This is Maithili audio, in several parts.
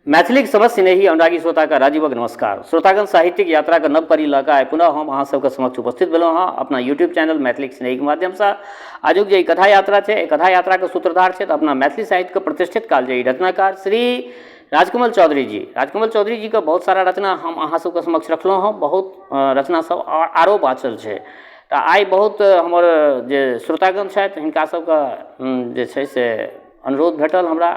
मैथिलीक समस्त स्नेही अनुरागी श्रोताके राजीवक नमस्कार। श्रोतागण, साहित्यिक यात्राके नव कड़ी लऽ कऽ आइ पुनः हम अहाँ सबके समक्ष उपस्थित भेलहुँ हँ अपना यूट्यूब चैनल मैथिलीक स्नेहीके माध्यमसँ। आजुक जे ई कथा यात्रा छै, एहि कथा यात्राके सूत्रधार छथि अपना मैथिली साहित्यके प्रतिष्ठित कालजयी रचनाकार श्री राजकमल चौधरी जी। राजकमल चौधरी जीके बहुत सारा रचना हम अहाँ सबके समक्ष रखलहुँ हँ, बहुत रचना सब आरो बाँचल छै। तऽ आइ बहुत हमर जे श्रोतागण छथि हिनका सबके जे छै से अनुरोध भेटल हमरा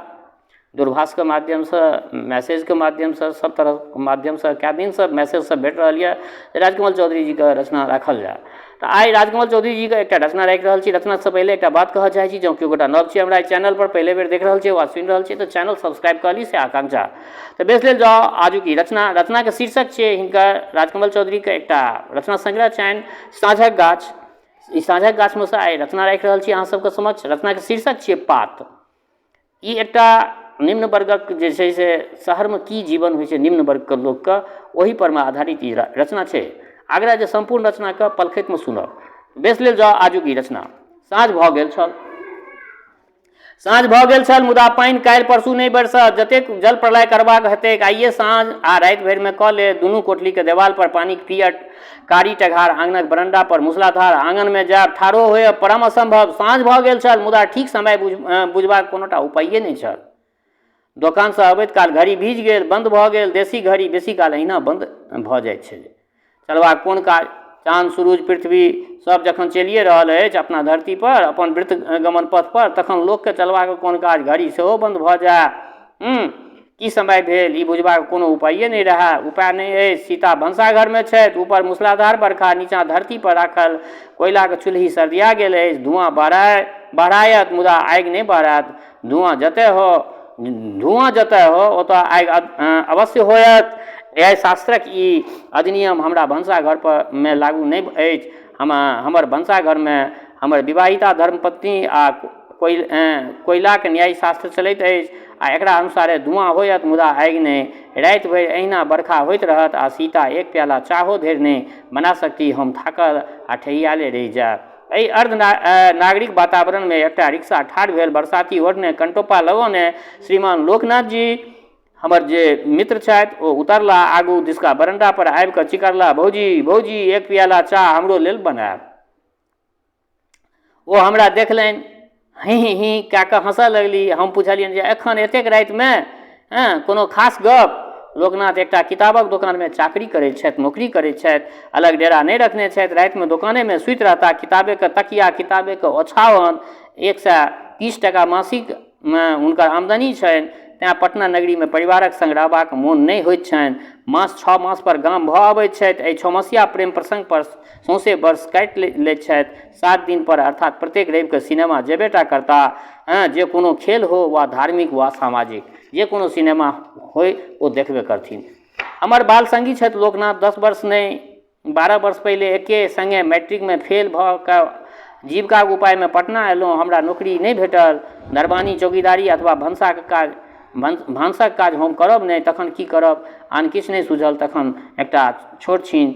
दूरभाषके माध्यमसँ, मैसेजके माध्यमसँ, सब तरहके माध्यमसँ कए दिनसँ मैसेज सब भेट रहल यऽ जे राजकमल चौधरी जीके रचना राखल जाए। तऽ आइ राजकमल चौधरी जीके एकटा रचना राखि रहल छी। रचनासँ पहिले एकटा बात कहऽ चाहै छी, जँ केओ गोटा नव छी हमरा एहि चैनलपर पहिले बेर देख रहल छी वा सुनि रहल छी तऽ चैनल सब्सक्राइब कऽ ली से आकांक्षा। तऽ बेस लेल जाउ आजुक ई रचना। रचनाके शीर्षक छियै हिनकर राजकमल चौधरीके एकटा रचना संग्रह छनि साँझक गाछ। ई साँझक गाछमे सँ आइ रचना राखि रहल छी अहाँ सबके समक्ष। रचनाके शीर्षक छियै पात। ई एकटा निम्न वर्गक जे छै से शहरमे की जीवन होइ छै निम्न वर्गके लोकके, ओहि परमे आधारित ई रचना छै। आग्रह जे सम्पूर्ण रचनाके पलखतिमे सुनब। बेस लेल जाउ आजुक ई रचना। साँझ भऽ गेल छल। साँझ भऽ गेल छल, मुदा पानि काल्हि परसू नहि बरसत। जतेक जल प्रलय करबाक हेतैक आइए साँझ आ राति भरिमे कऽ लेत। दुनू कोठलीक देवालपर पानिक पीयर कारी टघार, आङनक बरण्डा पर मूसलाधार, आङनमे जायब, ठाढ़ो होयब परम असम्भव। साँझ भऽ गेल छल, मुदा ठीक समय बुझबाक कोनोटा उपाये नहि छल। दोकानसँ अबैत काल घड़ी भीज गेल, बन्द भऽ गेल। देशी घड़ी बेसी काल एहिना बन्द भऽ जाइत छलै। चलबाक कोन काज? चाँद, सुरुज, पृथ्वी सभ जखन चलिए रहल अछि अपना धरती पर, अपन वृत्त गमन पथ पर, तखन लोकके चलबाक कोन काज? घड़ी सेहो बन्द भऽ जाय। की समय भेल ई बुझबाक कोनो उपाये नहि रहए। उपाय नहि अछि। सीता भनसाघरमे छथि। ऊपर मूसलाधार बरखा, नीचाँ धरती पर राखल कोयलाक चूल्हि सर्दिया गेल अछि। धुआँ बहरायत मुदा आगि नहि बहरायत। धुआँ जतय हो, धुआँ जतय हो ओतय आगि अवश्य होयत। न्यायशास्त्रक ई अधिनियम हमरा भनसाघर पर मे लागू नहि अछि। हमर भनसाघरमे हमर विवाहिता धर्मपत्नी आ कोयलाक न्यायशास्त्र चलैत अछि आ एकरा अनुसारे धुआँ होयत मुदा आगि नहि। राति भरि एहिना बरखा होइत रहत आ सीता एक प्याला चाहो धरि नहि बना सकती। हम थाकल आ ठेहियाले रहि जायब। एहि अर्ध नागरिक वातावरणमे एकटा रिक्शा ठाढ़ भेल। बरसाती ओढ़ने, कनटोपा लगौने श्रीमान लोकनाथ जी हमर जे मित्र छथि ओ उतरलाह। आगू दिसका बरण्डा पर आबि कऽ चिकरलाह, भौजी, भौजी, एक प्याला चाह हमरो लेल बनायब। ओ हमरा देखलनि, ही ही ही कए कऽ हँसऽ लगली। हम पुछलियनि जे एखन एतेक रातिमे हँ कोनो खास गप? लोकनाथ एकटा किताबक दोकानमे चाकरी करैत छथि, नौकरी करैत छथि। अलग डेरा नहि रखने छथि। रातिमे दोकानेमे सुति रहता। किताबेके तकिया, किताबेके ओछाओन। 130 टाका मासिकमे हुनकर आमदनी छनि। तेँ पटना नगरीमे परिवारक संग रहबाक मोन नहि होइत छनि। मास छओ मासपर गाम भऽ अबैत छथि। एहि छओमसिया प्रेम प्रसंगपर सौंसे वर्ष काटि लैत छथि। 7 दिन पर अर्थात प्रत्येक रविके सिनेमा जेबे टा करताह। हँ, जे कोनो खेल हो वा धार्मिक वा सामाजिक, जे कोनो सिनेमा होइ ओ देखबे करथिन। हमर बाल संगी छथि लोकनाथ। 10 वर्ष नहि, 12 वर्ष पहिले एके संगे मैट्रिकमे फेल भऽ कऽ जीविकाक उपायमे पटना अयलहुँ। हमरा नौकरी नहि भेटल। दरबानी, चौकीदारी अथवा भनसाक काज भानसक काज हम करब नहि, तखन की करब? आन किछु नहि सूझल। तखन एकटा छोट छिन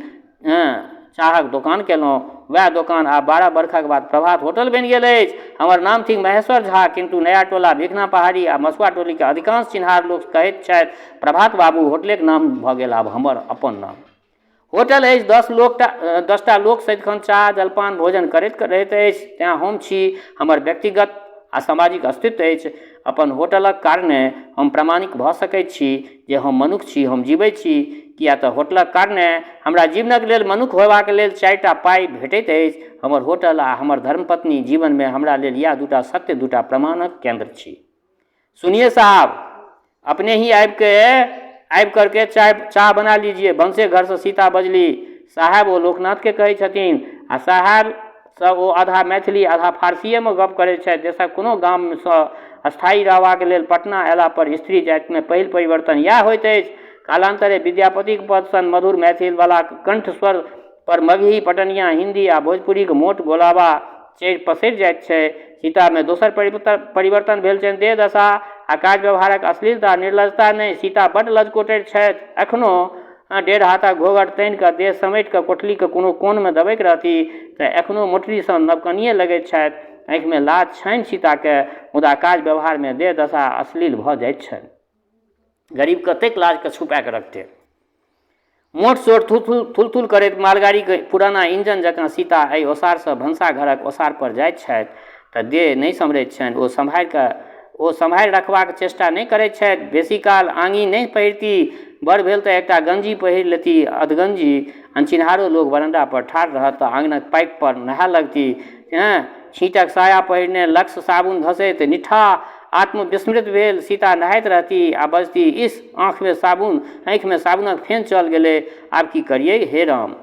चाहक दोकान केलहुँ। वएह दोकान आब 12 बरखक बाद प्रभात होटल बनि गेल अछि। हमर नाम थिक महेश्वर झा, किन्तु नया टोला, भिखना पहाड़ी आ मसुआ टोलीक अधिकांश चिन्हार लोक कहैत छथि प्रभात बाबू। होटलेक नाम भऽ गेल आब हमर अपन नाम। होटल अछि 10टा लोक सदिखन चाह, जलपान, भोजन करैत रहैत अछि। तेँ हम छी, हमर व्यक्तिगत आ सामाजिक अस्तित्व अछि। अपन होटलक कारणे हम प्रमाणिक भऽ सकैत छी जे हम मनुक्ख छी, हम जीबैत छी। किएक तँ होटलक कारणे हमरा जीवनक लेल, मनुक्ख होयबाक लेल 4टा पाइ भेटैत अछि। हमर होटल आ हमर धर्मपत्नी जीवनमे हमरा लेल इएह दूटा सत्य, दूटा प्रमाणक केन्द्र छी। सुनिए साहब, अपने ही आबिके आबि करके चाय चाह बना लीजिए। भनसे घरसँ सीता बजली। साहेब ओ लोकनाथके कहै छथिन आ साहेबसँ ओ आधा मैथिली आधा फारसीएमे गप करै छथि। देशक कोनो गामसँ स्थायी रहबाक लेल पटना अयला पर स्त्री जातिमे पहिल परिवर्तन इएह होइत अछि। कालान्तरे विद्यापतिक पद सन मधुर मैथिल बला कंठस्वर पर मगही, पटनिया, हिन्दी आ भोजपुरीक मोट गोलाबा चरि पसरि जाइत छै। सीतामे दोसर परिवर्तन भेल छनि, देह दशा आ काज व्यवहारक अश्लीलता, निर्लज्जता नहि। सीता बड्ड लजकोटरि छथि। एखनो डेढ़ हाथक घोघट तानि कऽ देह समेटि कऽ कोठलीक कोनो कोनमे दबकि रहती तँ एखनो मोटरी सन नवकनिये लगैत छथि। आँखिमे लाज छनि सीताकेँ, मुदा काज व्यवहारमे देह दशा अश्लील भऽ जाइत छनि। गरीब कतेक लाजके छुपा कऽ रखतै। मोट सोट थुलथुल थुलथुल करैत मालगाड़ीक पुराना इंजन जकाँ सीता एहि ओसारसँ भनसाघरक ओसारपर जाइत छथि तऽ देह नहि सम्हरैत छनि। ओ सम्हारि रखबाक चेष्टा नहि करैत छथि। बेसी काल आङी नहि पहिरती। बड़ भेल तऽ एकटा गंजी पहिरि लेती, अधगंजी। अनचिन्हारो लोक बरण्डापर ठाढ़ रहत तऽ आङनक पाइपपर नहाय लगती। छींटक साया पहिरने लक्स साबुन घसैत निट्ठाह आत्मविस्मृत भेल सीता नहाइत रहती आ बजती, इस, आँखिमे साबुन, आँखिमे साबुनक फेन चल गेलै, आब की करियै हे राम।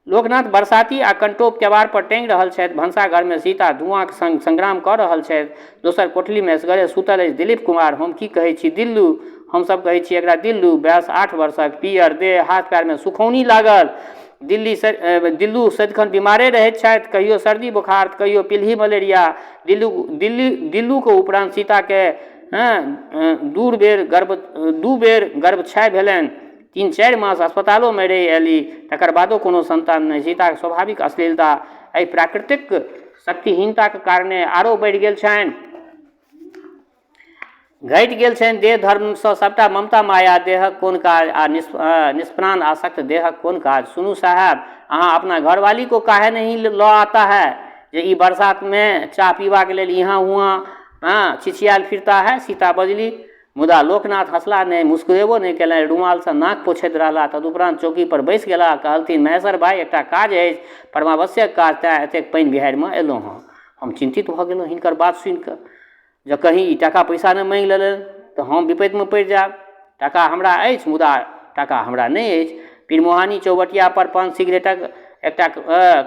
लोकनाथ बरसाती आ कनटोप केबाड़पर टाँगि रहल छथि। भनसाघरमे सीता धुआँक संग संग्राम कऽ रहल छथि। दोसर कोठलीमे एसगरे सूतल अछि दिलीप कुमार। हम की कहै छी दिल्लू? हम सभ कहै छी एकरा दिल्लू। बयस 8 वर्षक। पीयर देह, हाथ-पएरमे सुखौनी लागल। दिल्ली दिल्लू सदिखन बीमारे रहैत छथि। कहियो सर्दी बोखार तऽ कहियो पिलही मलेरिया। दिल्लू दिल्ली दिल्लूके उपरान्त सीताके 2 बेर गर्भक्षय भेलनि। 3-4 मास अस्पतालोमे रहि अयली, तकर बादो कोनो सन्तान नहि। सीताक स्वाभाविक अश्लीलता एहि प्राकृतिक शक्तिहीनताक कारणे आरो बढ़ि गेल छनि। घटि गेल छनि देह धर्मसँ सभटा ममता माया। देहक कोन काज आ निष्प्राण आसक्त देहक कोन काज? सुनू साहेब, अहाँ अपना घरवाली को काहे नहीं लऽ आता है जे ई बरसातमे चाह पीबाक लेल इहाँ हुआँ छिछियाल फिरता है? सीता बजली। मुदा लोकनाथ हँसला नहि, मुस्कुरेबो नहि कयलनि। रुमालसँ नाक पोछैत रहलाह। तदुपरान्त चौकीपर बैसि गेलाह। कहलथिन, महेसर भाइ, एकटा काज अछि, परमावश्यक काज, तेँ एतेक पानि बिहाड़िमे अयलहुँ हँ। हम चिन्तित भऽ गेलहुँ हिनकर बात सुनिकऽ। जँ कहीँ ई टाका पैसा नहि माँगि लेलनि तऽ हम विपत्तिमे पड़ि जायब। टाका हमरा अछि मुदा टाका हमरा नहि अछि। पीरमोहानी चौबटियापर पान सिगरेटक एकटा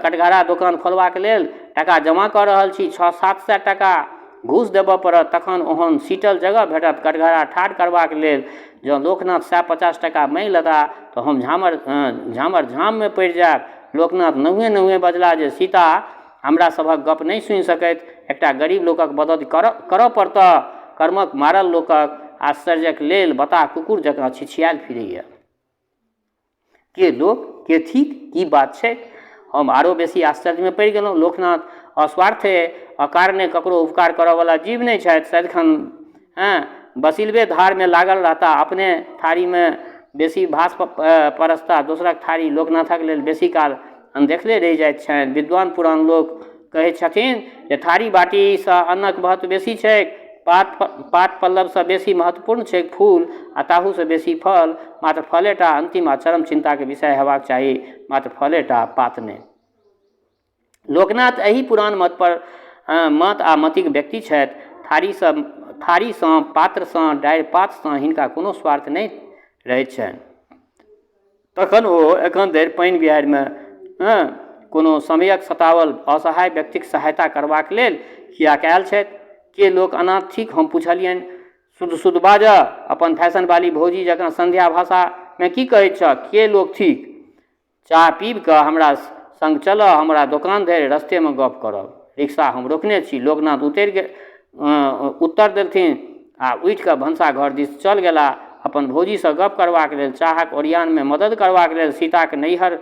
कटघरा दोकान खोलबाक लेल टाका जमा कऽ रहल छी। 600-700 टाका घूस देबऽ पड़त तखन ओहन सीटल जगह भेटत कटघरा ठाढ़ करबाक लेल। जँ लोकनाथ 150 टाका माँगि लेताह तऽ हम झामर झामर झाममे पड़ि जायब। लोकनाथ नहुएँ नहुएँ बजलाह जे सीता हमरा सभक गप नहि सुनि सकैत। एकटा गरीब लोकक मदति करऽ पड़तह। कर्मक मारल लोकक आश्चर्यक लेल बताह कुकुर जकाँ छिछियायल फिरैए। के लोक? के थिक? की बात छैक? हम आरो बेसी आश्चर्यमे पड़ि गेलहुँ। लोकनाथ अस्वार्थे अकारणे ककरो उपकार करऽवला जीव नहि छथि। सदिखन बसिलबे धारमे लागल रहता। अपने थारीमे बेसी भास परसता, दोसरक थारी लोकनाथक लेल बेसी काल अनदेखले रहि जाइत छनि। विद्वान पुरान लोक कहैत छथिन जे थारी बाटीसँ अन्नक महत्व बेसी छैक। पात पात पल्लवसँ बेसी महत्वपूर्ण छैक फूल आ ताहूसँ बेसी फल। मात्र फलेटा अन्तिम आ चरम चिन्ताक विषय हेबाक चाही, मात्र फलेटा, पात नहि। लोकनाथ एहि पुरान मतपर मत आ मतिक व्यक्ति छथि। थारीसँ थारीसँ पात्रसँ डारि पातसँ हिनका कोनो स्वार्थ नहि रहैत छनि। तखन ओ एखन धरि पानि बिहाड़िमे कोनो समयक सताओल असहाय व्यक्तिक सहायता करबाक लेल किएक आयल छथि? के लोक अनाथ थिक? हम पुछलियनि। शुद्ध शुद्ध बाजह, अपन फैशनवाली भौजी जकाँ संध्या भाषामे की कहैत छह? के लोक थिक? चाह पीबि कऽ हमरा संग चलह हमरा दोकान धरि, रस्तेमे गप्प करब। रिक्शा हम रोकने छी। लोकनाथ उतरि उत्तर देलथिन आ उठि कऽ भनसा घर दिस चल गेलाह। अपन भौजीसँ गप्प करबाक लेल, चाहक ओरियानमे मदति करबाक लेल। सीताक नैहर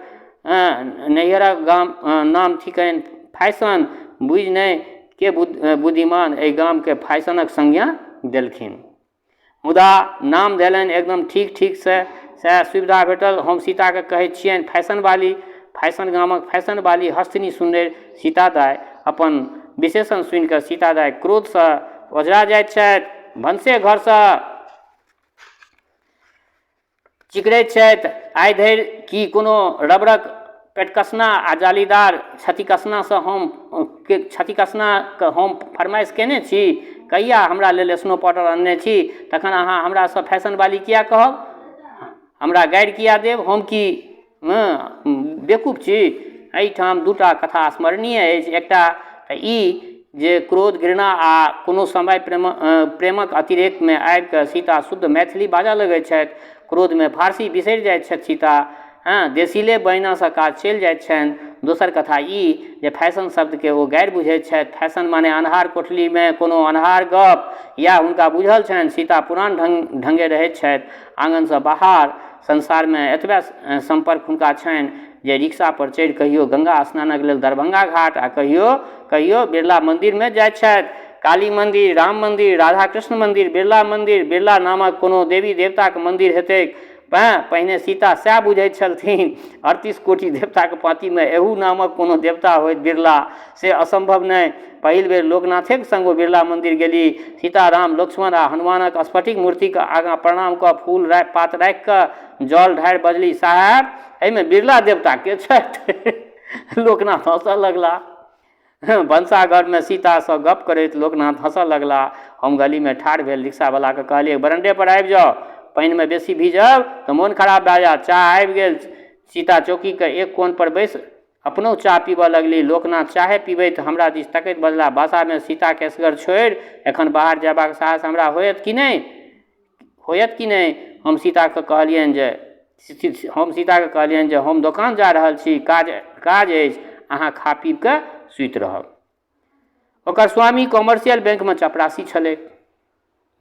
नैहरक गाम नाम थिकनि फैशन। बुझि नहि के बुद्धिमान एहि गामकेँ फैशनक संज्ञा देलखिन। मुदा नाम देलनि एकदम ठीक ठीकसँ, सएह सुविधा भेटल। हम सीताकेँ कहैत छियनि फैशनवाली, फैशन गामक फैशनवाली हस्तिनी सुन्नरि सीता दाइ। अपन विशेषण सुनि कऽ सीता दाइ क्रोधसँ ओझरा जाइत छथि। भनसे घरसँ चिकरैत छथि, आइ धरि की कोनो रबड़क पेटकसना आ जालीदार छतिकसनासँ हम छतिकसनाके हम फरमाइश कयने छी? कहिया हमरा लेल स्नो पाउडर अनने छी? तखन अहाँ हमरासँ फैशनवाली किएक कहब? हमरा गारि किएक देब? हम की बेवकूफ छी? एहिठाम दूटा कथा स्मरणीय अछि। एकटा तऽ ई जे क्रोध, घृणा आ कोनो समय प्रेमक अतिरेकमे आबि कऽ सीता शुद्ध मैथिली बाजऽ लगैत छथि। क्रोधमे फारसी बिसरि जाइत छथि सीता। हँ, देसिले बयनासँ काज चलि जाइत छनि। दोसर कथा ई जे फैशन शब्दकेँ ओ गारि बुझैत छथि। फैशन माने अन्हार कोठलीमे कोनो अन्हार गप। इएह हुनका बुझल छनि। सीता पुरान ढङ्गे रहैत छथि। आङनसँ बाहर संसारमे एतबे सम्पर्क हुनका छनि जे रिक्शापर चढ़ि कहियो गङ्गा स्नानक लेल दरभङ्गा घाट आ कहियो कहियो बिरला मन्दिरमे जाइत छथि। काली मन्दिर, राम मन्दिर, राधा कृष्ण मन्दिर, बिरला मन्दिर, बिरला नामक कोनो देवी देवताक मन्दिर हेतैक। पहिने सीता सएह बुझैत छलथिन। 38 कोटि देवताक पाँतिमे एहू नामक कोनो देवता होइत बिरला, से असम्भव नहि। पहिल बेर लोकनाथेक संग ओ बिरला मन्दिर गेली। सीताराम, लक्ष्मण आ हनुमानक स्फटिक मूर्तिक आगाँ प्रणाम कऽ फूल पात राखि कऽ जल ढारि बजली, साहेब, एहिमे बिरला देवता के छथि? लोकनाथ हँसऽ लगला। भनसाघरमे सीतासँ गप्प करैत लोकनाथ हँसऽ लगला। हम गलीमे ठाढ़ भेल रिक्शावलाकेँ कहलिऐक, बरण्डेपर आबि जाउ। पानिमे बेसी भीजब तऽ मोन खराब भऽ जायत। चाह आबि गेल। सीता चौकीक एक कोनपर बैसि अपनहु चाह पीबऽ लगली। लोकनाथ चाहे पीबैत हमरा दिस तकैत बजला, बासामे सीताकेँ एसगर छोड़ि एखन बाहर जयबाक साहस हमरा होयत कि नहि? होयत कि नहि? हम सीताकेँ कहलियनि जे हम दोकान जा रहल छी, काज काज अछि, अहाँ खा पीब कऽ सुति रहब। ओकर स्वामी कॉमर्शियल बैंकमे चपरासी छलैक।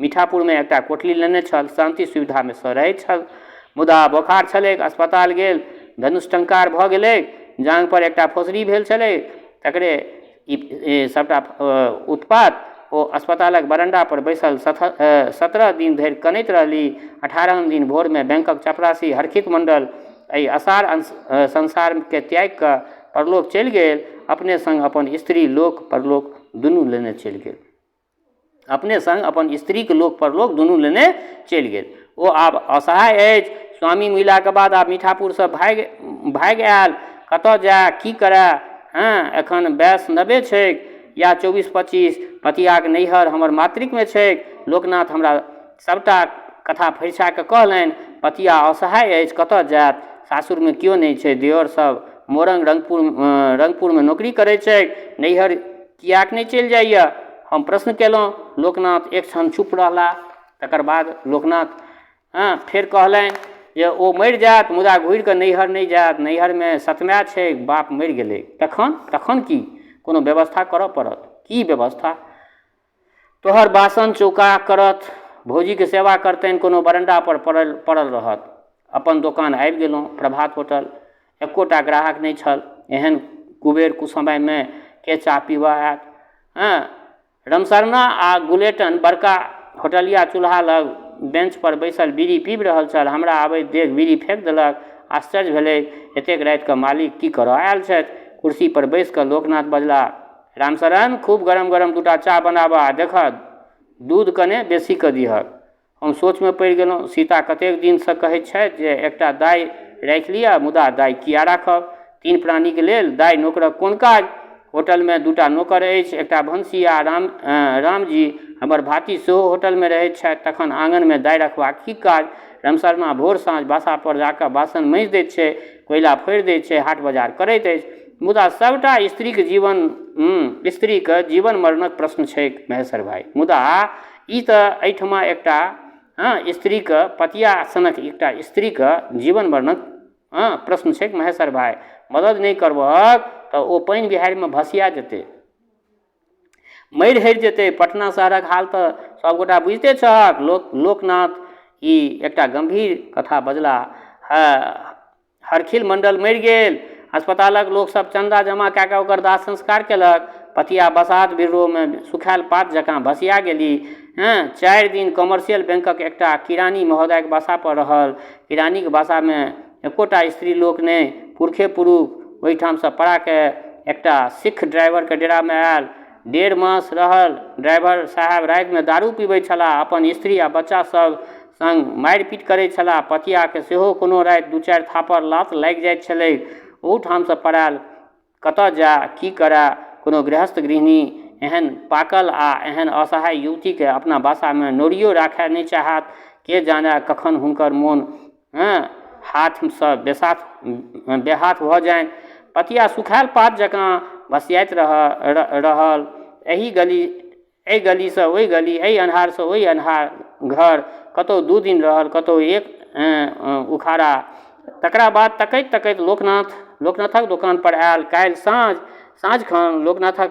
मीठापुरमे एकटा कोठली लेने छल, शान्ति सुविधामे सँ रहैत छल। मुदा बोखार छलैक, अस्पताल गेल, धनुष टंकार भऽ गेलैक, जाँघपर एकटा फोसरी भेल छलैक, तकरे ई सभटा उत्पात। ओ अस्पतालक बरण्डापर बैसल 17 दिन धरि कनैत रहली। 18म दिन भोरमे बैंकक चपरासी हरखित मण्डल एहि असार संसारकेँ त्यागि कऽ परलोक चलि गेल। अपने सङ्ग अपन स्त्री लोक परलोक दुनू लेने चलि गेल। अपने सङ्ग अपन स्त्रीके लोक परलोक दुनू लेने चलि गेल। ओ आब असहाय अछि। स्वामी मुइलाके बाद आब मीठापुरसँ भागि भागि आयल। कतऽ जाय, की करय? हँ, एखन वयस नवे छैक या 24-25। पतियाक नैहर हमर मातृकमे छैक। लोकनाथ हमरा सभटा कथा फरिछा कऽ कहलनि। पतिया असहाय अछि, कतऽ जायत? सासुरमे केओ नहि छै। देओर सभ मोरंग रंगपुरमे नौकरी करैत छैक। नैहर किएक नहि चलि जाइए? हम प्रश्न केलहुँ। लोकनाथ एक क्षण चुप रहलाह। तकर बाद लोकनाथ हँ फेर कहलनि जे ओ मरि जायत मुदा घुरि कऽ नैहर नहि जायत। नैहरमे सतमाय छै, बाप मरि गेलै। तखन? तखन की? कोनो व्यवस्था करऽ पड़त। की व्यवस्था? तोहर बासन चौका करत, भौजीके सेवा करतनि, कोनो बरण्डापर पड़ल पड़ल रहत। अपन दोकान आबि गेलहुँ, प्रभात होटल। एकोटा ग्राहक नहि छल। एहन कुबेर कुसमयमे के चाह पीबऽ आयत? हँ, रमशरणा आ गुलेटन बड़का होटलिया चूल्हा लग बेंचपर बैसल बीड़ी पीबि रहल छल। हमरा अबैत देख बीड़ी फेकि देलक। आश्चर्य भेलै, एतेक रातिकऽ मालिक की करऽ आयल छथि? कुर्सीपर बैसि कऽ लोकनाथ बजलाह, रामशरण, खूब गरम-गरम दूटा चाह बनाबह आ देखह, दूध कने बेसी कऽ दिहक। हम सोचमे पड़ि गेलहुँ। सीता कतेक दिनसँ कहैत छथि जे एकटा दाइ राखि लिअ, मुदा दाइ किए राखब? तीन प्राणीक लेल दाइ नोकरक कोन काज? होटलमे दूटा नोकर अछि, एकटा भनसिया आ रामजी। हमर भातिज सेहो होटलमे रहैत छथि, तखन आङनमे दाइ रखबाक की काज? रमशरणा भोर-साँझ बासापर जा कऽ बासन माँजि दैत छै, कोइला फोड़ि दैत छै, हाट-बजार करैत अछि। मुदा सभटा स्त्रीक जीवन स्त्रीक जीवन-मरणक प्रश्न छैक महेसर भाइ। मुदा ई तऽ एहिठमा एकटा हँ स्त्रीके पतिया सनक एकटा स्त्रीके जीवन मरणक हँ प्रश्न छैक महेसर भाइ। मदद नहि करबहक तऽ ओ पानि बिहाड़िमे भसिया जेतै, मरि हरि जेतै। पटना शहरक हाल तऽ सभगोटा बुझिते छहक। लोकनाथ ई एकटा गम्भीर कथा बजलाह। हँ, हरखिल मण्डल मरि गेल। अस्पतालक लोकसभ चन्दा जमा कए कऽ ओकर दाह संस्कार केलक। पतिया बसात बिर्रोमे सुखायल पात जकाँ भसिया गेली। हँ, 4 दिन कॉमर्शियल बैंकक एकटा किरानी महोदयक बासापर रहल। किरानीक बासामे एकोटा स्त्री लोक नहि, पुरुखे पुरुख। ओहिठामसँ पड़ा कए एकटा सिख ड्राइवरके डेरामे आयल। 1.5 मास रहल। ड्राइवर साहेब रातिमे दारू पीबैत छलाह। अपन स्त्री आ बच्चा सभ सङ्ग मारि-पीट करैत छलाह। पतियाकेँ सेहो कोनो राति 2-4 थापड़ लात लागि जाइत छलैक। ओहूठामसँ पड़ायल। कतऽ जाय, की करय? कोनो गृहस्थ गृहिणी एहन पाकल आ एहन असहाय युवतीकेँ अपना बासामे नोरियो राखय नहि चाहत। के जानय कखन हुनकर मोन हाथसँ बेहाथ भऽ जानि। पतिया सुखायल पात जकाँ भसियाइत रहल। एहि गली एहि गलीसँ ओहि गली, एहि अन्हारसँ ओहि अन्हार घर, कतहु 2 दिन रहल, कतहु एक उखाड़ा। तकरा बाद तकैत तकैत लोकनाथक दोकानपर आयल। काल्हि साँझखन लोकनाथक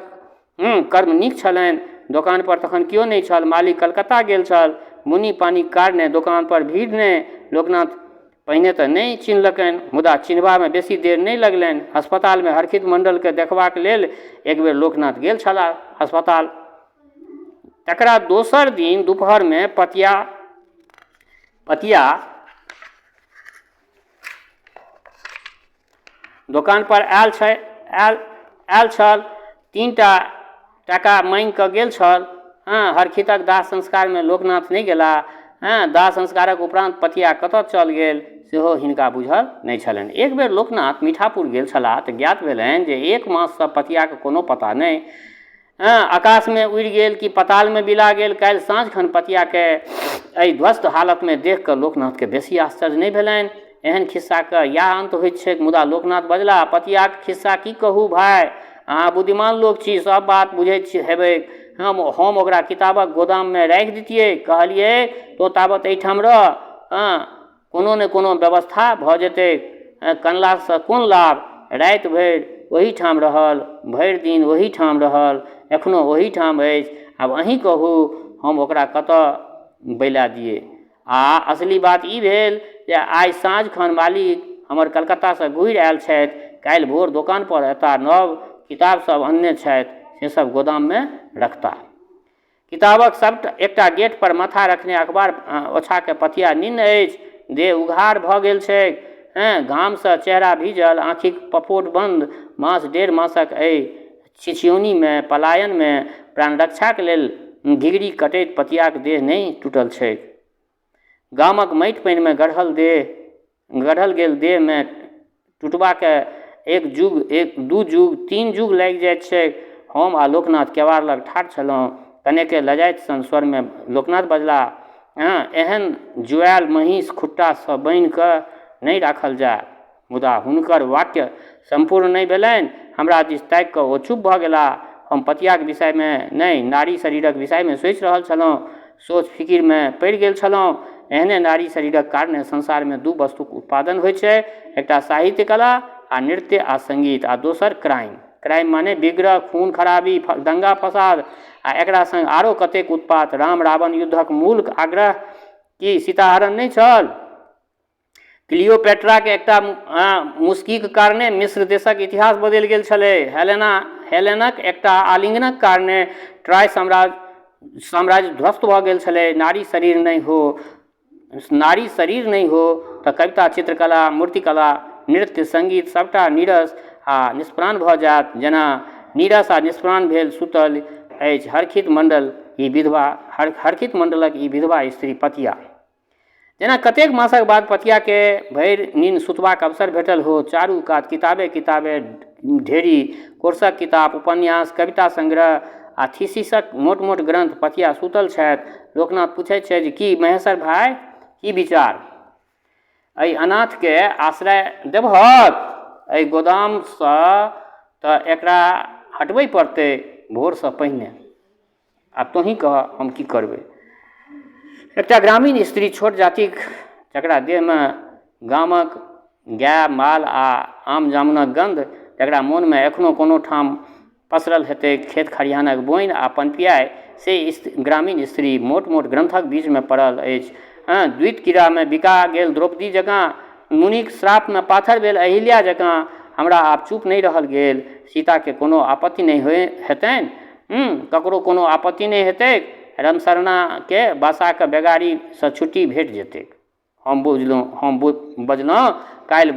कर्म नीक छलनि। दोकानपर तखन केओ नहि छल। मालिक कलकत्ता गेल छल। मुनि पानिक कारणे दोकानपर भीड़ नहि। लोकनाथ पहिने तऽ नहि चिन्हलकनि, मुदा चिन्हबामे बेसी देर नहि लगलनि। अस्पतालमे हरखित मण्डलकेँ देखबाक लेल एक बेर लोकनाथ गेल छलाह अस्पताल। तकरा दोसर दिन दुपहरमे पतिया पतिया दोकानपर आयल छै आयल आयल छल 3टा टाका माँगिकऽ गेल छल। हँ, हरखितक दाह संस्कारमे लोकनाथ नहि गेलाह। हँ, दाह संस्कारक उपरान्त पतिया कतऽ चल गेल सेहो हिनका बुझल नहि छलनि। एक बेर लोकनाथ मीठापुर गेल छलाह तऽ ज्ञात भेलनि जे एक माससँ पतियाक कोनो पता नहि। हँ, आकाशमे उड़ि गेल कि पतालमे बिला गेल। काल्हि साँझ खन पतियाके एहि ध्वस्त हालतमे देखि कऽ लोकनाथके बेसी आश्चर्य नहि भेलनि। एहन खिस्साक इएह अन्त होइत छैक। मुदा लोकनाथ बजलाह, पतियाक खिस्सा की कहू भाय? अहाँ बुद्धिमान लोक छी, सभ बात बुझैत हेबैक। हम ओकरा किताबक गोदाममे राखि दितिऐक। कहलिऐक, तोँ ताबत एहिठाम रह। हँ, कोनो ने कोनो व्यवस्था भऽ जेतैक। कनलासँ कोन लाभ? राति भरि ओहीठाम रहल, भरि दिन ओहीठाम रहल, एखनो ओहीठाम अछि। आब अहीँ कहू, हम ओकरा कतऽ बैला दियै? आ असली बात ई भेल जे आइ साँझ खन मालिक हमर कलकत्तासँ घुरि आयल छथि। काल्हि भोर दोकानपर एता। नव किताब सभ अनने छथि, से सभ गोदाममे रखताह। किताबक सभटा एकटा गेट पर माथा रखने अखबार ओछा कऽ पतिया निन्न अछि। देह उघार भऽ गेल छैक। घामसँ चेहरा भीजल, आँखिक पफोट बन्द। मास डेढ़ मासक एहि छिछिऔनीमे, पलायनमे प्राणरक्षाक लेल घिघरी कटैत पतियाक देह नहि टूटल छैक। गामक माटि-पानिमे गढ़ल देह, गढ़ल गेल देहमे टुटबाके एक जुग, एक दू जुग, तीन जुग लागि जाइत छैक। हम आ लोकनाथ केबाड़ लग ठाढ़ छलहुँ। कनेके लजाइत सन स्वरमे लोकनाथ बजलाह, हँ, एहन जुआयल महींस खुट्टासँ बान्हि कऽ नहि राखल जाय। मुदा हुनकर वाक्य सम्पूर्ण नहि भेलनि। हमरा दिस ताकि कऽ ओ चुप भऽ गेलाह। हम पतियाक विषयमे नहि, नारी शरीरक विषयमे सोचि रहल छलहुँ। सोच फिकिरमे पड़ि गेल छलहुँ। एहने नारी शरीरक कारणे संसारमे दू वस्तुक उत्पादन होइत छै, एकटा साहित्य कला आ नृत्य आ संगीत आ दोसर क्राइम। क्राइम माने विग्रह, खून खराबी, दंगा फसाद आ एकरा संग आरो कतेक उत्पात। राम रावण युद्धक मूल आग्रह की सीताहरण नहि छल? क्लियोपेट्राके एकटा मुस्कीक कारणे मिस्र देशक इतिहास बदलि गेल छलै। हेलेनक एकटा आलिंगनक कारणे ट्रॉय साम्राज्य ध्वस्त भऽ गेल छलै। नारी शरीर नहि हो, नारी शरीर नहि हो तऽ कविता, चित्रकला, मूर्तिकला, नृत्य, सङ्गीत सभटा नीरस आ निष्प्राण भऽ जायत, जेना नीरस आ निष्प्राण भेल सुतल अछि हरखित मण्डल ई विधवा हरखित मण्डलक ई विधवा स्त्री पतिया। जेना कतेक मासक बाद पतियाके भरि नीन सुतबाक अवसर भेटल हो। चारू कात किताबे किताबे ढेरी, कोर्सक किताब, उपन्यास, कविता संग्रह आ थीसिसक मोट-मोट ग्रन्थ। पतिया सुतल छथि। लोकनाथ पुछैत छथि जे की महेसर भाय, की विचार? एहि अनाथके आश्रय देबहक? एहि गोदामसँ तऽ एकरा हटबै पड़तै भोरसँ पहिने। आब तोँही कहऽ हम की करबै। एकटा ग्रामीण स्त्री छोट जातिक जकरा देहमे गामक गाय माल आ आम जामुनक गन्ध, जकरा मोनमे एखनो कोनो ठाम पसरल हेतैक खेत खरिहानक बोनि आ पनपियाइ, से ग्रामीण स्त्री मोट मोट ग्रन्थक बीचमे पड़ल अछि। हँ, द्वित कीड़ामे बिका गेल द्रौपदी जकाँ, मुनिक श्रापमे पाथर भेल अहिल्या जकाँ हमरा आब चुप नहि रहल गेल। सीताकेँ कोनो आपत्ति नहि हेतनि? ककरो कोनो आपत्ति नहि हेतैक। रमशरणाकेँ बासाक बेगारीसँ छुट्टी भेटि जेतैक। हम बुझलहुँ, हम बजलहुँ, काल्हि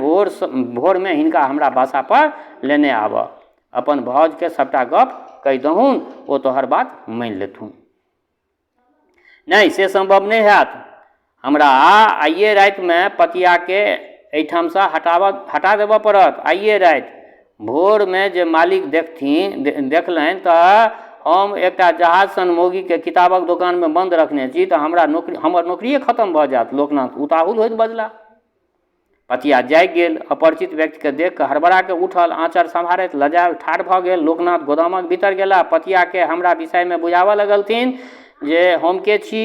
भोरमे हिनका हमरा बासापर लेने आबह। अपन भाउजकेँ सभटा गप्प कहि दहुन, ओ तोहर बात मानि लेथुन। नहि, से सम्भव नहि हैत। हमरा आइए रातिमे पतियाके एहिठामसँ हटा देबऽ पड़त। आइए राति। भोरमे जे मालिक देखथिन देखलनि तऽ हम एकटा जहाज सन मौगीके किताबक दोकानमे बन्द रखने छी तऽ हमरा नौकरी हमर नौकरिए खतम भऽ जायत। लोकनाथ उताहुल होइत बजलाह। पतिया जागि गेल। अपरिचित व्यक्तिकेँ देखि कऽ हड़बड़ा कऽ उठल। आँचर सम्हारैत लजायल ठाढ़ भऽ गेल। लोकनाथ गोदामक भीतर गेलाह। पतियाकेँ हमरा विषयमे बुझाबऽ लगलथिन जे हम के छी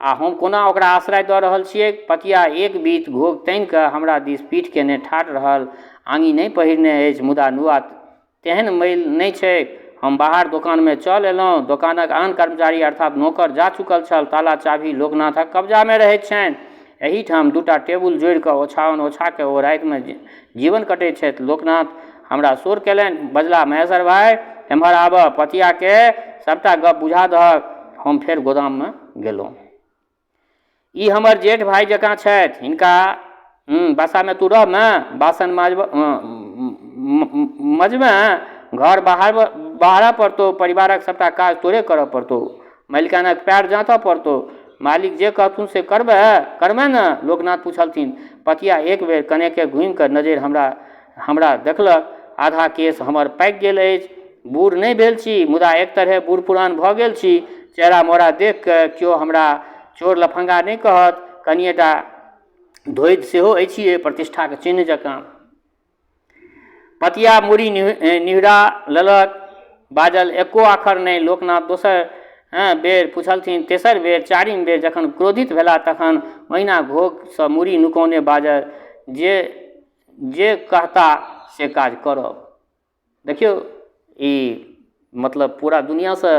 आ हम कोना ओकरा आश्रय दऽ रहल छिऐक। पतिया एक बीत घोघ तानि कऽ हमरा दिस पीठ केने ठाढ़ रहल। आङी नहि पहिरने अछि, मुदा नुआ तेहन मैल नहि छैक। हम बाहर दोकानमे चल अयलहुँ। दोकानक आन कर्मचारी अर्थात नोकर जा चुकल छल। ताला-चाभी लोकनाथक कब्जामे रहैत छनि। एही ठाम दूटा टेबुल जोड़ि कऽ ओछाओन ओछा कऽ ओ रातिमे जीवन कटैत छथि। लोकनाथ हमरा सोर कयलनि। बजलाह, महेसर भाइ, एम्हर आबह। पतियाकेँ सभटा गप्प बुझा दहक। हम फेर गोदाममे गेलहुँ। ई हमर जेठ भाइ जकाँ छथि। हिनका बासामे तू रहमे, बासन मजबेँ, घर बाहरऽ पड़तौ, परिवारक सभटा काज तोरे करऽ पड़तौ, मलिकानक पएर जाँतऽ पड़तौ। मालिक जे कहथुन से करबे, करबे ने? लोकनाथ पुछलथिन। पतिया एक बेर कनेके घूमिकऽ नजरि हमरा देखलक। आधा केश हमर पाकि गेल अछि। बूढ़ नहि भेल छी, मुदा एक तरहेँ बूढ़ पुरान भऽ गेल छी। चेहरा-मोहरा देखि कऽ केओ हमरा चोर लफंगा नहि कहत। कनिएटा धोधि सेहो अछिए, प्रतिष्ठाक चिन्ह जकाँ। पतिया मूड़ी निहुरा लेलक। बाजल, एको आखर नहि। लोकनाथ दोसर बेर पुछलथिन, तेसर बेर, चारिम बेर जखन क्रोधित भेलाह तखन ओहिना घोघसँ मूड़ी नुकौने बाजल, जे जे कहताह से काज करब। देखियौ ई मतलब पूरा दुनिआँसँ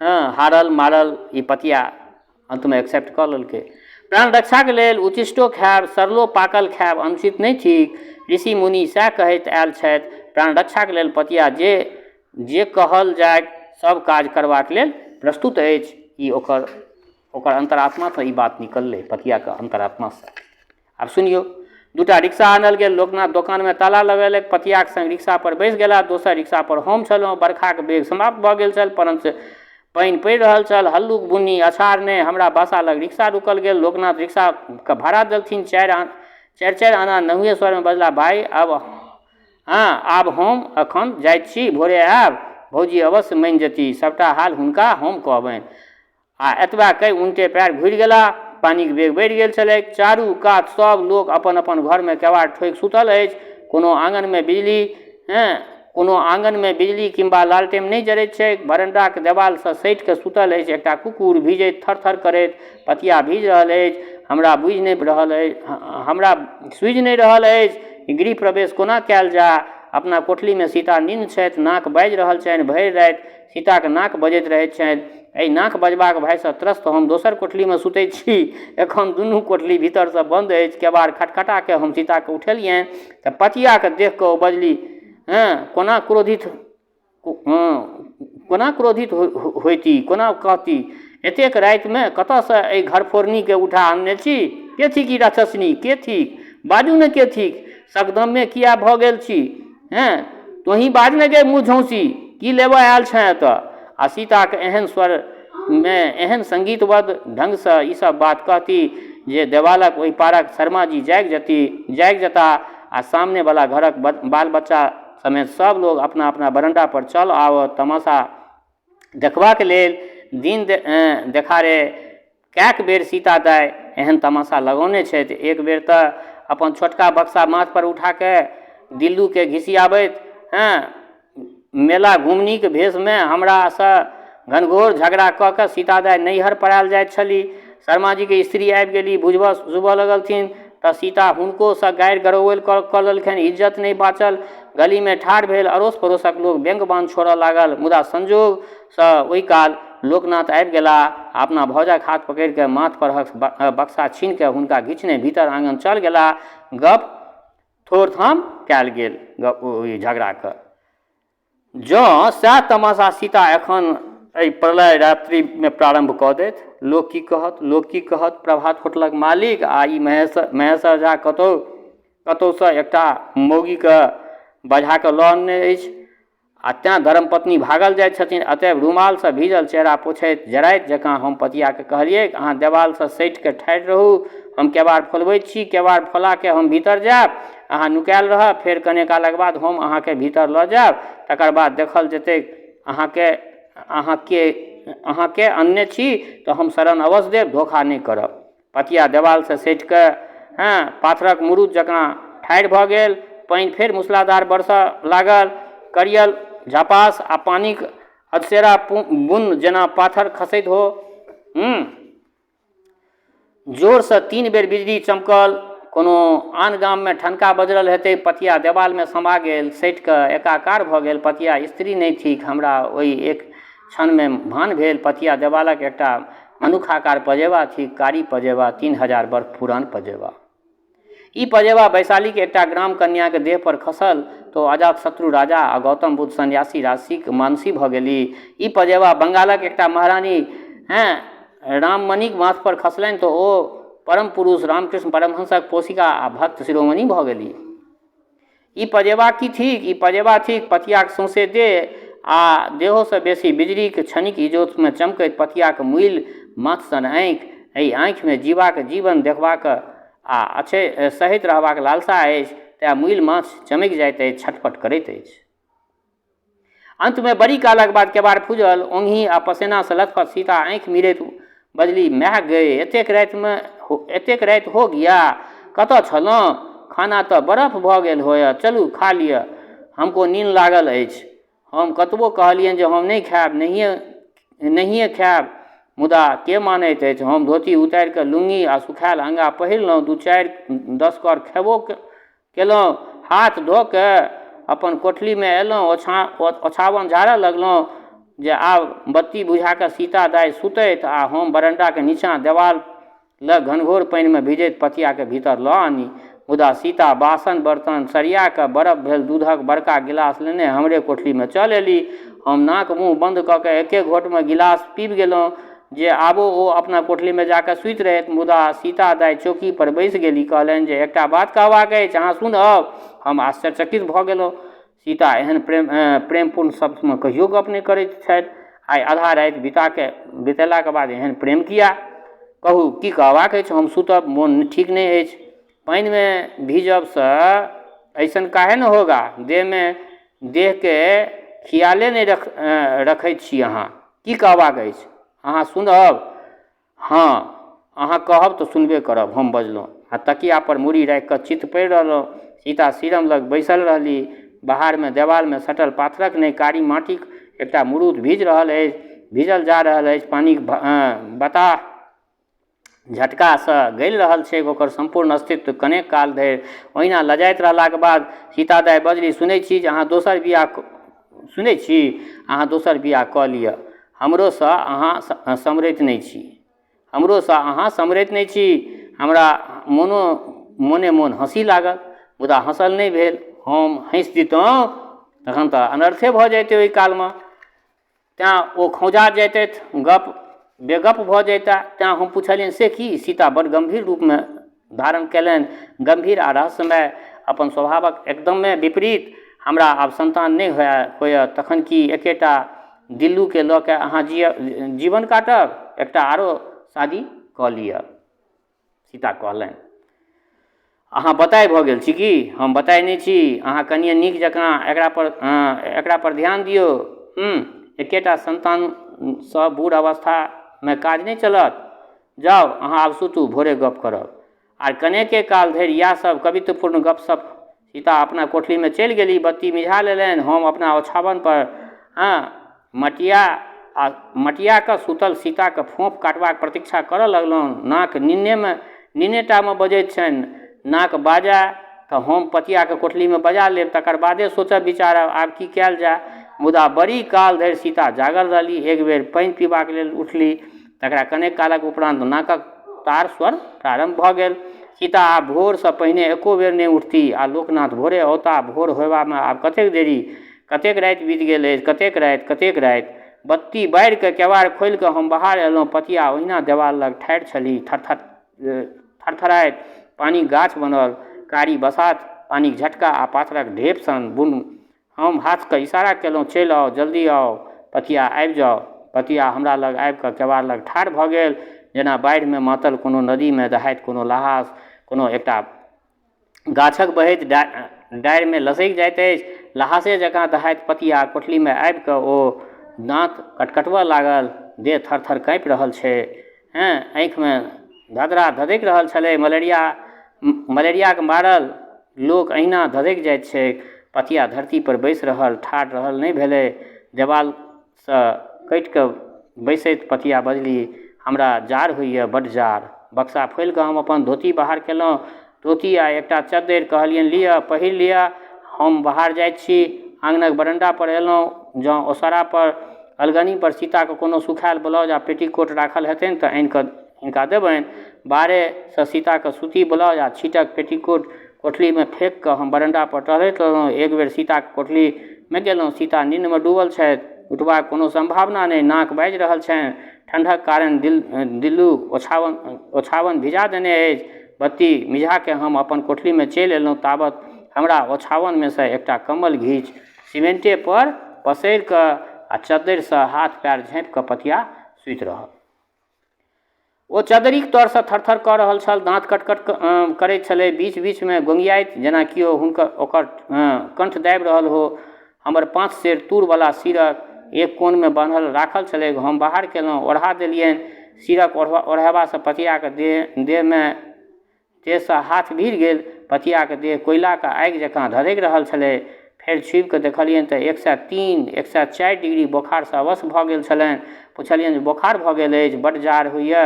हँ हारल मारल ई पतिया अन्तमे एक्सेप्ट कऽ लेलकै। प्राण रक्षाके लेल उचिष्टो खायब, सड़लो पाकल खायब अनुचित नहि थिक। ऋषि मुनि सएह कहैत आयल छथि। प्राण रक्षाके लेल पतिया जे जे कहल जाय सब काज करबाक लेल प्रस्तुत अछि। ई ओकर ओकर अन्तरात्मासँ ई बात निकललै, पतियाके अन्तरात्मासँ। आब सुनियौ, दूटा रिक्शा आनल गेल। लोकनाथ दोकानमे ताला लगेलक। पतियाक संग रिक्शा पर बैसि गेलाह। दोसर रिक्शा पर हम छलहुँ। बरखाक वेग समाप्त भऽ गेल छल, परञ्च पानि पड़ि रहल छल। हल्लुक बुन्नी, अछार नहि। हमरा बासा लग रिक्शा रुकल गेल। लोकनाथ रिक्शाक भाड़ा देलथिन, चारि-चारि आना। नहुएँ स्वरमे बजलाह, भाइ, आब हँ, आब हम एखन जाइत छी। भोरे आयब। भौजी अवश्य मानि जेतीह। सभटा हाल हुनका हम कहबनि। आ एतबा कहि उनटे पएर घुरि गेलाह। पानिक वेग बढ़ि गेल छलैक। चारू कात सभ लोक अपन-अपन घरमे केबाड़ ठोकि सूतल अछि। कोनो आङनमे बिजली कोनो आङनमे बिजली किंवा लालटेम नहि जरैत छैक। बरण्डाक देबालसँ सटि कऽ सूतल अछि एकटा कुकुर, भीजैत थर-थर करैत। पतिया भीजि रहल अछि। हमरा बूझि नहि रहल अछि हमरा सूझि नहि रहल अछि गृह प्रवेश कोना कयल जाय। अपना कोठलीमे सीता निन्न छथि। नाक बाजि रहल छनि। भरि राति सीताक नाक बजैत रहैत छनि। एहि नाक बजबाक भयसँ त्रस्त हम दोसर कोठलीमे सुतैत छी। एखन दुनू कोठली भीतरसँ बन्द अछि। केबाड़ खटखटा कऽ हम सीताकेँ उठेलियनि तऽ पतियाकेँ देखि कऽ ओ बजली, हँ, कोना क्रोधित कोना क्रोधित होइती, कोना कहती, एतेक रातिमे कतऽसँ एहि घरफोड़नीकेँ उठा अनने छी? के थिक ई राक्षसनी? के थिक? बाजू ने के थिक? सकदम्मे किएक भऽ गेल छी? हेँ, तोँही बाज ने गे मुँहझौँसी, की लेबऽ आयल छेँ एतऽ? आ सीताक एहन स्वरमे एहन संगीतबद्ध ढंगसँ ई सभ बात कहती जे देवालक ओहि पारक शर्माजी जागि जेताह आ सामनेवला घरक बाल-बच्चा समेत सभ लोक अपना-अपना बरण्डा पर चल आओत तमाशा देखबाक लेल। दिन देखारे कएक बेर सीता दाइ एहन तमाशा लगौने छथि। एक बेर तँ अपन छोटका बक्सा माथ पर उठा कए दिल्लूकेँ घिसियाबैत मेला घुमनीक भेषमे हमरासँ घनघोर झगड़ा कऽ कए सीता दाइ नैहर पड़ायल जाइत छलीह। शर्माजीक स्त्री आबि गेलीह। बुझबऽ लगलथिन तँ सीता हुनकोसँ गारि-गरौवैल कऽ लेलखिन। इज्जत नहि बाँचल। गलीमे ठाढ़ भेल अड़ोस-पड़ोसक लोक व्यंग्य-बाण छोड़ऽ लागल। मुदा संयोगसँ ओहि काल लोकनाथ आबि गेलाह आ अपना भाउजक हाथ पकड़ि कऽ माथ परहक बक्सा छीनि कऽ हुनका घिचने भीतर आङन चल गेलाह। गप्प थोड़-थाम कयल गेल ओहि झगड़ाक। जँ सएह तमाशा सीता एखन एहि प्रलय रात्रिमे प्रारम्भ कऽ देथि, लोक की कहत, लोक की कहत? प्रभात होटलक मालिक आ ई महेश्वर झा कतहु कतहुसँ एकटा मौगीकेँ बझा कऽ लऽ अनने अछि आ तेँ धर्मपत्नी भागल जाइत छथिन। अतएव रुमालसँ भीजल चेहरा पोछैत जराइत जकाँ हम पतियाकेँ कहलिऐक, अहाँ देबालसँ सटि कऽ ठाढ़ि रहू, हम केबाड़ खोलबैत छी। केबाड़ खोला कऽ हम भीतर जायब। अहाँ नुकायल रहब, फेर कने कालक बाद हम अहाँकेँ भीतर लऽ जायब, तकर बाद देखल जेतैक। अहाँकेँ अनने छी तँ हम शरण अवश्य देब, धोखा नहि करब। पतिया देबालसँ सटि कऽ पाथरक मुरुत जकाँ ठाढ़ि भऽ गेल। पानि फेर मूसलाधार बरसऽ लागल। करियल झपास आ पानिक अधसेरा बुन्न जेना पाथर खसैत हो। जोरसँ तीन बेर बिजली चमकल। कोनो आन गाममे ठनका बजरल हेतै। पतिया देबालमे समा गेल, सटि कऽ एकाकार भऽ गेल। पतिया स्त्री नहि थिक, हमरा ओहि एक क्षणमे भान भेल। पतिया देबालक एकटा मनुक्खाकार पजेबा थिक, कारी पजेबा, 3000 वर्ष पुरान पजेबा। ई पजेबा वैशालीक एकटा ग्राम कन्याक देह पर खसल तऽ ओ अजातशत्रु राजा आ गौतम बुद्ध सन्यासी राशिक मानुषी भऽ गेलीह। ई पजेबा बंगालक एकटा महारानी हँ, राममणिक माथपर खसलनि तऽ ओ परम पुरुष रामकृष्ण परमहंसक पोषिका आ भक्त शिरोमणि भऽ गेली। ई पजेबा की थिक? ई पजेबा थिक पथियाक सौंसे देह आ देहोसँ बेसी बिजलीक क्षणिक इजोतमे चमकैत पथियाक मुइल माथ सन आँखि। एहि आँखिमे जीबाक जीवन देखबाक आ अछै सहैत रहबाक लालसा अछि, तेँ मुइल माछ चमकि जाइत अछि, छटपट करैत अछि। अन्तमे बड़ी कालक बाद केबाड़ फूजल। ओंघी आ पसेनासँ लथपथ सीता आँखि मिरैत बजली, माय गै, एतेक रातिमे एतेक राति हो गया? कतऽ छलहुँ? खाना तऽ बरफ भऽ गेल होयत। चलू, खा लिअ। हमको नीन लागल अछि। हम कतबो कहलियनि जे हम नहि खायब, नहिए नहिए खायब, मुदा के मानैत अछि? हम धोती उतारि कऽ लुङ्गी आ सुखायल अङ्गा पहिरलहुँ। दू चारि दस कौर खेबो केलहुँ। हाथ धो कऽ अपन कोठलीमे अयलहुँ। ओछाओन झाड़ऽ लगलहुँ जे आब बत्ती बुझा कऽ सीता दाइ सुतथि आ हम बरण्डाक नीचाँ देवाल लग घनघोर पानिमे भिजैत पथियाकेँ भीतर लऽ आनी। मुदा सीता बासन-बर्तन सरिया कऽ बरफ भेल दूधक बड़का गिलास लेने हमरे कोठलीमे चल एली। हम नाक-मुँह बन्द कऽ कऽ एके घोंटमे गिलास पीबि गेलहुँ जे आबो ओ अपना कोठलीमे जा कऽ सूति रहथि। मुदा सीता दाइ चौकीपर बैसि गेली। कहलनि जे एकटा बात कहबाक अछि, अहाँ सुनब? हम आश्चर्यचकित भऽ गेलहुँ। सीता एहन प्रेम प्रेमपूर्ण शब्दमे कहियो गप नहि करैत छथि। आइ आधा राति बिताके बितेलाके बाद एहन प्रेम किया? कहू की कहबाक अछि? हम सुतब, मोन ठीक नहि अछि। पानिमे भीजबसँ अइसन काहे ने होगा? देहमे देहके खियाले नहि रखैत छी अहाँ। की कहबाक अछि? अहाँ सुनब? हँ, अहाँ कहब तऽ सुनबे करब, हम बजलहुँ आ तकियापर मूड़ी राखि कऽ चित्त पड़ि रहलहुँ। सीता सीरम लग बैसल रहली। बाहरमे देबालमे सटल पाथरक नहि, कारी माटिक एकटा मुरूत भीज रहल अछि, भीजल जा रहल अछि। पानिक बताह झटकासँ गलि रहल छैक ओकर सम्पूर्ण अस्तित्व। कनेक काल धरि ओहिना लजाइत रहलाक बाद सीता दाइ बजली, सुनै छी जे अहाँ दोसर बियाह सुनै छी? अहाँ दोसर बियाह कऽ लिअ। हमरोसँ अहाँ सम्हरैत नहि छी। हमरोसँ अहाँ सम्हरैत नहि छी। हमरा मोनो मोने मोन हँसी लागल, मुदा हँसल नहि भेल। हम हँसि दितहुँ तखन तऽ अनर्थे भऽ जइतै ओहि कालमे। तेँ ओ खौंझा जइतथि, गप बेगप भऽ जइता। तेँ हम पुछलियनि, से की? सीता बड्ड गम्भीर रूपमे धारण कयलनि। गम्भीर आ रहस्यमय, अपन स्वभावक एकदमे विपरीत। हमरा आब सन्तान नहि होअय तखन की एकेटा दिल्लूकेँ लऽ कऽ अहाँ जीवन काटब? एकटा आरो शादी कऽ लिअ। सीता कहलनि। अहाँ बताहि भऽ गेल छी की? हम बताहि नहि छी। अहाँ कनिए नीक जकाँ एकरा पर ध्यान दियौ। एकेटा सन्तानसँ बूढ़ अवस्थामे काज नहि चलत। जाउ, अहाँ आब सुतू, भोरे गप्प करब। आर कनेके काल धरि इएह सभ कवित्वपूर्ण गप्प-सप्प। सीता अपना कोठलीमे चलि गेली, बत्ती मिझा लेलनि। हम अपना ओछाओन पर मटिया आ मटिया कऽ सुतल सीताक फोंफ काटबाक प्रतीक्षा करऽ लगलहुँ। नाक निन्नेमे निन्नेटामे बजैत छनि। नाक बाजय तऽ हम पतियाके कोठलीमे बजा लेब, तकर बादे सोचब विचारब, आब की कयल जाय। मुदा बड़ी काल धरि सीता जागल रहली। एक बेर पानि पीबाक लेल उठली। तकरा कनेक कालक उपरान्त नाकक तार स्वर प्रारम्भ भऽ गेल। सीता आब भोरसँ पहिने एको बेर नहि उठती आ लोकनाथ भोरे औताह। भोर होयबामे आब कतेक देरी? कतेक राति बीत गेल अछि? कतेक राति? कतेक राति? बत्ती बारि कऽ केबाड़ खोलि कऽ हम बाहर अयलहुँ। पतिया ओहिना देबाल लग ठाढ़ि छलीह, थरथराइत। पानिक गाछ बनल कारी बसात, पानिक झटका आ पाथरक ढेप सन बुन्न। हम हाथसँ इशारा केलहुँ, चलि आउ, जल्दी आउ, पतिया, आबि जाउ। पतिया हमरा लग आबि कऽ केबाड़ लग ठाढ़ भऽ गेल, जेना बाढ़िमे मातल कोनो नदीमे दहाइत कोनो लहास, कोनो एकटा गाछक बहैत डारिमे लसकि जाइत अछि। लहासे जकाँ दहाइत पतिया कोठलीमे आबि कऽ ओ दाँत कटकटबऽ लागल। देह थर-थर काँपि रहल छै। आँखिमे धधरा धधकि रहल छलै। मलेरियाक मारल लोक एहिना धधकि जाइत छैक। पतिया धरतीपर बैसि रहल। ठाढ़ रहल नहि भेलै। देबालसँ कटि कऽ बैसैत पतिया बजली, हमरा जाड़ होइए, बड्ड जाड़। बक्सा फोलि कऽ हम अपन धोती बाहर केलहुँ। धोती आ एकटा चद्दरि। कहलियनि, लिअ, पहिर लिअ। हम बाहर जाइत छी। आङनक बरण्डापर अयलहुँ। जँ ओसारापर अलगनीपर सीताक कोनो सुखायल ब्लाउज आ पेटीकोट राखल हेतनि तँ आनि कऽ हिनका देबनि। बाहरेसँ सीताक सूती ब्लाउज आ छीटक पेटीकोट कोठलीमे फेकि कऽ हम बरण्डापर टहलैत रहलहुँ। एक बेर सीताक कोठलीमे गेलहुँ। सीता निन्नमे डूबल छथि। उठबाक कोनो सम्भावना नहि। नाक बाजि रहल छनि। ठंढक कारण दिल्लू ओछाओन ओछाओन भिजा देने अछि। बत्ती मिझाकऽ हम अपन कोठलीमे चलि अयलहुँ। तावत हमरा ओछाओनमेसँ एकटा कम्बल घीचि सीमेंटेपर पसारि कऽ आ चद्दरिसँ हाथ-पएर झाँपि कऽ पतिया सूति रहल। ओ चद्दरिक तरसँ थरथर कऽ रहल छल। दाँत कटकट करैत छलै। बीच-बीचमे गोंगियाइत जेना केओ हुनकर ओकर कंठ दाबि रहल हो। हमर 5 सेर तूरवला सीरक एक कोनमे बान्हल राखल छलैक। हम बाहर केलहुँ, ओढ़ा देलियनि। सीरक ओढ़यबासँ पतियाक देहमे देहसँ हाथ भीड़ गेल। पतियाक देह कोयलाक आगि जकाँ धधकि रहल छलै। फेर छूबि कऽ देखलियनि तँ 103, 104 डिग्री बोखारसँ अवश भऽ गेल छलनि। पुछलियनि जे बोखार भऽ गेल अछि, बड्ड जाड़ होइए,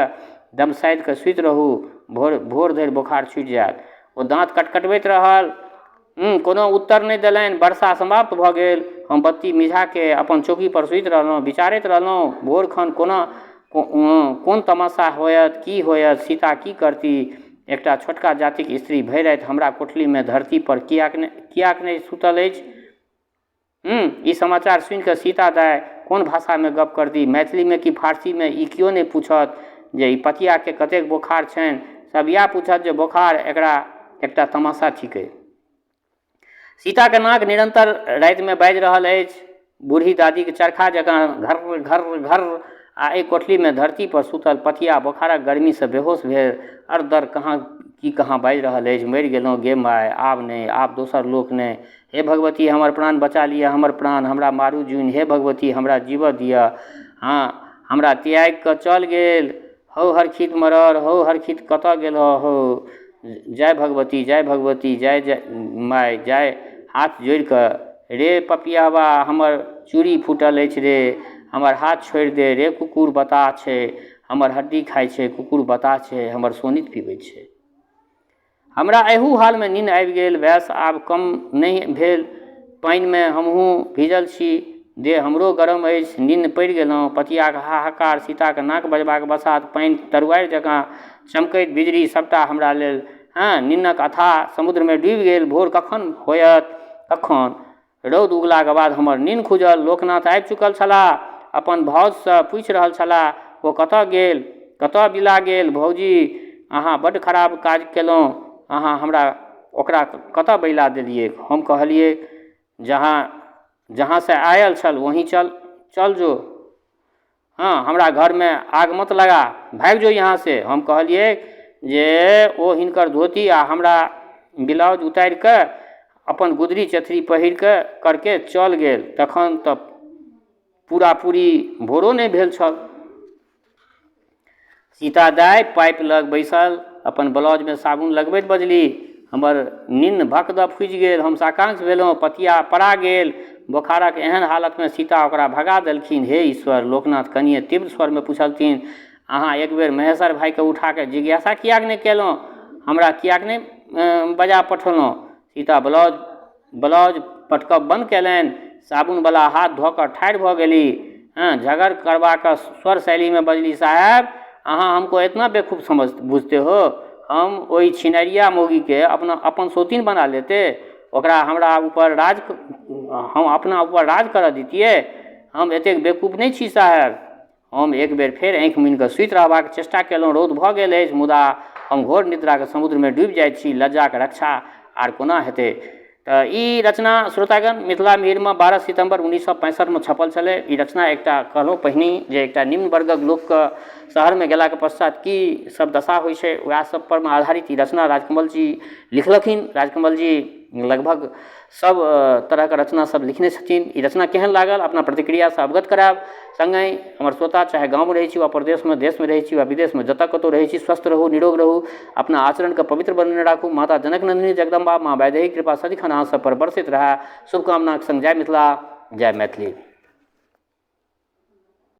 दम साधि कऽ सूति रहू, भोर भोर धरि बोखार छूटि जायत। ओ दाँत कटकटबैत रहल। कोनो उत्तर नहि देलनि। वर्षा समाप्त भऽ गेल। हम बत्ती मिझाके अपन चौकीपर सूति रहलहुँ। विचारैत रहलहुँ, भोर खन कोना कोन तमाशा होयत, की होयत, सीता की करती? एकटा छोटका जातिक स्त्री भरि राति हमरा कोठलीमे धरतीपर किएक नहि सूतल अछि? ई समाचार सुनि कऽ सीता दाइ कोन भाषामे गप्प करती, मैथिलीमे कि फारसीमे? ई केओ नहि पूछत जे ई पतियाके कतेक बोखार छनि। सभ इएह पूछत जे बोखार एकरा एकटा तमाशा थिकै। सीताके नाक निरन्तर रातिमे बाजि रहल अछि, बूढ़ी दादीक चरखा जकाँ घर्र घर्र घर्र। आ एहि कोठलीमे धरतीपर सूतल पतिया बोखारक गर्मीसँ बेहोश भेल अर-दर कहाँ की कहाँ बाजि रहल अछि। मरि गेलहुँ गे माय, आब नहि, आब दोसर लोक नहि। हे भगवती, हमर प्राण बचा लिअ, हमर प्राण, हमरा मारू जुनि, हे भगवती, हमरा जीबऽ दिअ। हँ, हमरा त्यागि कऽ चल गेल। हौ हरखित मरर, हौ हरखित कतऽ गेलह हौ? जय भगवती, जय भगवती, जय जय माय, जय। हाथ जोड़ि कऽ, रे पपियहबा, हमर चूड़ी फूटल अछि रे, हमर हाथ छोड़ि दे रे, कुकुर बताह छै, हमर हड्डी खाइ छै, कुकुर बताह छै, हमर शोणित पीबै छै। हमरा एहू हालमे निन्न आबि गेल। वयस आब कम नहि भेल। पानिमे हमहूँ भीजल छी। देह हमरो गरम अछि। निन्न पड़ि गेलहुँ। पतियाक हाहाकार, सीताक नाक बजबाक बसात, पानि तरुआरि जकाँ चमकैत बिजली सभटा हमरा लेल हँ निन्नक अथाह समुद्रमे डूबि गेल। भोर कखन होयत? कखन? रौद उगलाक बाद हमर निन्न खुजल। लोकनाथ आबि चुकल छलाह। अपन भाउजसँ पूछि रहल छलाह, ओ कतऽ गेल? कतऽ बिला गेल? भौजी, अहाँ बड्ड खराब काज केलहुँ। अहाँ हमरा ओकरा कतऽ बैला देलिऐक? हम कहलिऐक, जहाँ जहाँसँ आयल छल वहीं चल चल जो। हँ, हमरा घरमे आग मत लगा, भागि जो यहाँसँ। हम कहलियै जे ओ हिनकर धोती आ हमरा ब्लाउज उतारि कऽ अपन गुदरी चेथरी पहिर कऽ करके चल गेल। तखन तऽ पूरा पूरी भोरो नहि भेल छल। सीता दाइ पाइप लग बैसल अपन ब्लाउजमे साबुन लगबैत बजली, हमर निन्न भक दऽ फूजि गेल। हम साकांक्ष भेलहुँ। पतिया पड़ा गेल। बोखारक एहन हालतमे सीता ओकरा भगा देलखिन। हे ईश्वर! लोकनाथ कनिए तीव्र स्वरमे पुछलथिन, अहाँ एक बेर महेसर भाइकेँ उठा कऽ जिज्ञासा किएक नहि केलहुँ? हमरा किएक नहि बजा पठौलहुँ? सीता ब्लाउज ब्लाउज पटकब बन्द कयलनि। साबुनवला हाथ धऽ कऽ ठाढ़ि भऽ गेली। हँ, झगड़ करबाक स्वर शैलीमे बजली, साहेब, अहाँ हमको एतना बेवकूफ समझ बुझते हो? हम ओहि छिनरिया मौगीके अपना अपन सौतीन बना लेते? ओकरा हमरा ऊपर राज हम अपना ऊपर राज करऽ दितियै? हम एतेक बेवकूफ नहि छी साहेब। हम एक बेर फेर आँखि मुनि कऽ सूति रहबाक चेष्टा केलहुँ। रौद भऽ गेल अछि, मुदा हम घोर निद्राक समुद्रमे डूबि जाइत छी। लज्जाक रक्षा आर कोना हेतै? तऽ ई रचना श्रोतागण मिथिला मिहिरमे 12 सितम्बर 1965मे छपल छलै। ई रचना एकटा कहलहुँ पहिनहि जे एकटा निम्न वर्गक लोकके शहरमे गेलाके पश्चात की सब दशा होइ छै, वएह सब परमे आधारित ई रचना राजकमल जी लिखलखिन। राजकमल जी लगभग सब तरहके रचना सब लिखने छथिन। ई रचना केहन लागल अपना प्रतिक्रियासँ अवगत करायब। सङ्गहि हमर श्रोता चाहे गाममे रहै छी वा परदेशमे, देशमे रहै छी वा विदेशमे, जतऽ कतहु रहै छी, स्वस्थ रहू, निरोग रहू, अपना आचरणके पवित्र बनेने राखू। माता जनक नन्दिनी जगदम्बा माँ वैदेही कृपा सदिखन अहाँ सब पर बरसैत रहए। शुभकामनाके सङ्ग जय मिथिला, जय मैथिली।